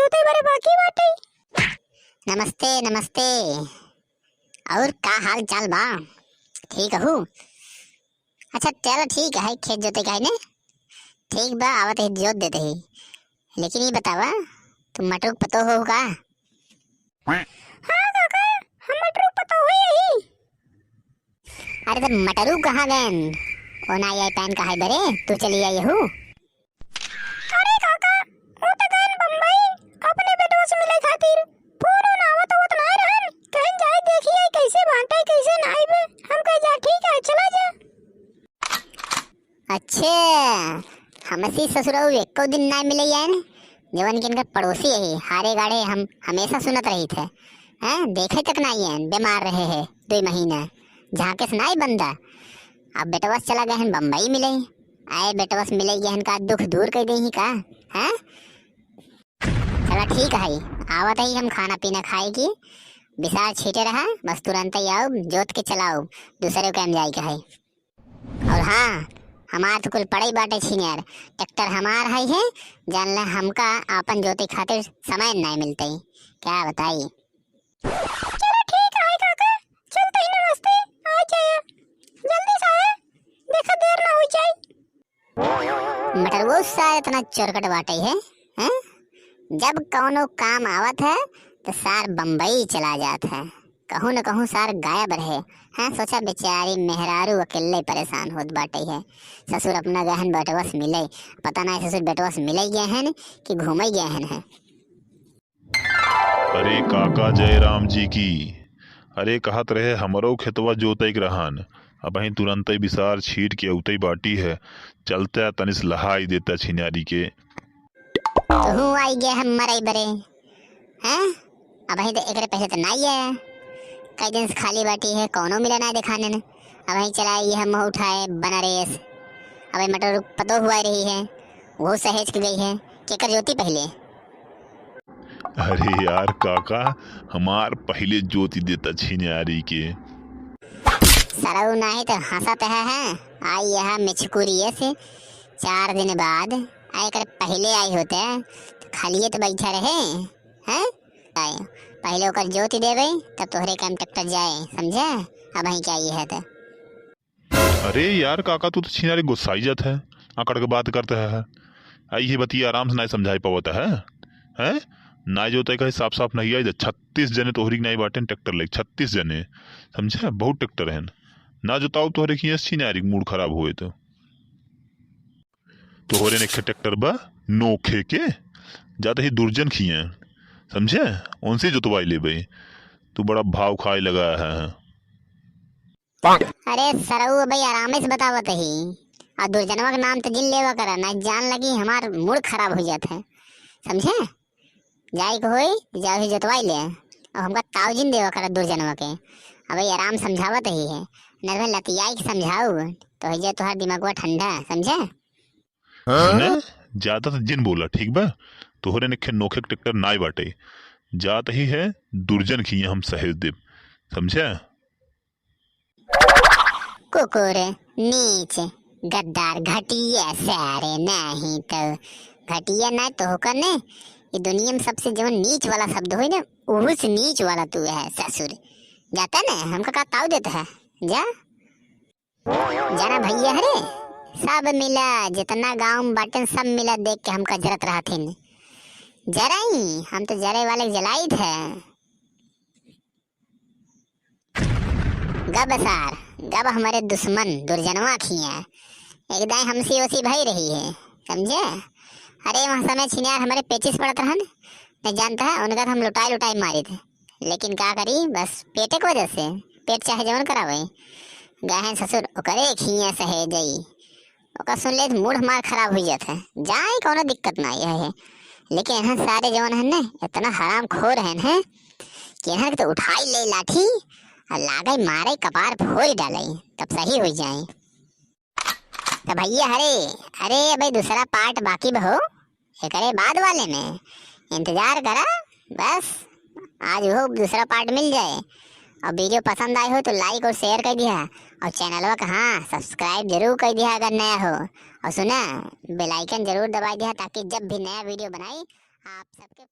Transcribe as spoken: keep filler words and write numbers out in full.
जोते बरे बाकी बाटे। नमस्ते, नमस्ते। और का हाल चाल बा? ठीक हू? अच्छा, चल ठीक है, खेत जोते का है ने? ठीक बा, आवत ही जोत देते ही। लेकिन ये बतावा, तुम मटरू के पतो हो का? हाँ काका, हम मटरू के पतो हो यही। अरे, तो मटरू कहाँ गएन? ओ ना आई पाएन का है बरे, तू चली आई हू? अरे काका, वो तो गएन बम्बई अपने बेटवा से मिले खातिर। फोन ओन आवत आवत नाय रहन, कहन जाए देखी आई कैसे बाटे, कैसे नाई बे। हम कहे जा ठीक है, चला जा। अच्छे, हमसे ससुरऊ एको दिन नाय मिले आएन, जवन कि इनकर पड़ोसी है, हारे गाड़े हम हमेशा सुनत रही थे। हैं, देखे तक नाई आएन, बीमार रहे हैं दो महीना, झांके से नाई बंदा। अब बेटवा से चला गए हैं बम्बई मिले, आए बेटवा से मिले गए हैं का दुख दूर कर दे ही का? हैं, चला ठीक है, आवत ही हम खाना पीना खाए की, बिसार छीटे रहा, बस तुरंत ही आओ, जोत के चलाओ, दूसरे काम जाए के है। और हाँ, हमार तो कुल पड़े बाटे छिनियार, ट्रैक्टर हमार है, है, जान ले हमका आपन जोते खातिर समय नाय मिलते, क्या बताई। चलो ठीक है काका, चलते ही नमस्ते, आ जाए, जल्दी से आए, देखा देर ना हो जाए। मटरवो सार इतना चोरकट बाटे है, हैं? जब कौनो काम आवत है, तो सार बम्बई चला जात है। कहूँ न कहूँ सार गायब रहे। हाँ, सोचा बेचारी मेहरारू अकेले परेशान होत बाटे है। ससुर अपना गए हैं बेटवा से मिले, पता ना ससुर बेटवा से मिले गए हैं कि घूमे गए हैं, हैं? अरे काका जयराम जी की, अरे कहत रहे हमरो खेतवा जोतई के रहन, अबहीं तुरंतई बिसार छीट के अउतई बाटी है, चलते तनिस लहाई देता छिनारी के। तू आई गए हम मरई बरे, हैं? अबहीं तो एकरे पहले तो नाई है, कई दिन से खाली बाटी है, कौनो मिला ना दिखाने ने। अबहीं चला आई हम उठाए बनारस, अबे मटर पतो हुआ रही है, वो सहेज के गई है, केकर जोती पहले? अरे यार काका, हमार पहिले जोती देता छिनारी के। सरऊ नाही तो हंसत है, है। आई यह मिचकुरिये से चार दिन बाद, आ एकर पहिले आई होते, तो खालिए तो बैठा रहे, हैं? आए, पहिले ओकर जोती देबे, तब तोहरे काम ट्रैक्टर जाए, समझे? अबहीं क्या ये है तो। अरे यार काका, तू तो छिनारी गुस्साई जात है, अकड़ के बात करत है। आई ये बतिया आराम से नाई समझाई पावत है, हैं? नाई जोते कहे साफ साफ नहीं आई, छत्तीस जने तोहरी के नाई बाटेन ट्रैक्टर लेके, छत्तीस जने, समझे? बहुत ट्रैक्टर हैं, ना जोताओ तोहरे खिए छिनारी मूड खराब होए तो। तोहरे ने ट्रैक्टर बा नोखे के, जात ही दुर्जन खिए, समझे? उनसे जोतवाई लेबे, तू बड़ा भाव खाए लगा है। अरे सरऊ, अबे आरामे से बतावत ही। आ दुर्जनवा के नाम तो जिन लेवा करा, ना जान लगी हमार मूड खराब हो जात है, समझे? जाए के होई, जाओ ही जोतवाई ले। अब हमका ताव जिन देवा करा दुर्जनवा के। अबे आराम समझावत ही है, ना तो लतियाई के समझाऊ, तो हो जाए तोहार दिमागवा ठंडा, समझे? सुने, ज्यादा तो जिन बोला, ठीक बा? तोहरे ने खे नोखे के ट्रैक्टर नाई बाटे, जात ही है दुर्जन खिए हम सहेज देब, समझे? कुकुर, नीच, गद्दार, घटिया सारे, नहीं तो घटिया ना तो होकर ने, ये दुनिया में सबसे जवन नीच वाला शब्द होई ना, उहू से नीच वाला तू है ससुर। जाता ना, हमका का ताव देता है, जा। जाना भैया हरे, सब मिला, जितना गाँव में बाटेन सब मिला देख के हमका जरत रहथिन। जराई, हम तो जरे वाले के जलाई थे। गब सार, गब हमरे दुश्मन दुर्जनवा खिया, एक दाई हमसी ओसी भई रही है, समझे? अरे वहाँ समय छिनार हमरे पेचिस पड़त रहन, नहीं जानता है, उनका तो हम लुटाई लुटाई मारी थे, लेकिन का करी, बस पेटे के वजह से, पेट चाहे जवन करावे, गहन ससुर ओकरे खिया सहे जई। ओका सुन ले तो मूड हमार खराब हो जात है। जाए, कौनो दिक्कत ना है, है। लेकिन यहाँ सारे जवन है ना, इतना हराम खोर है ना, कि यहाँ के तो उठाई ले लाठी और लागे मारे, कपार फोड़ डाले, तब सही हो जाए। तो भैया हरे, अरे अबे दूसरा part बाकी बा हो, एकरे बाद वाले में इंतजार करा, बस आज वो दूसरा part मिल जाए। और video पसंद आए हो तो like और share कर दिया, और चैनलवा का हाँ subscribe जरूर कर दिया अगर नया हो, और सुना bell icon जरूर दबा दिया, ताकि जब भी नया video बनाई आप सबके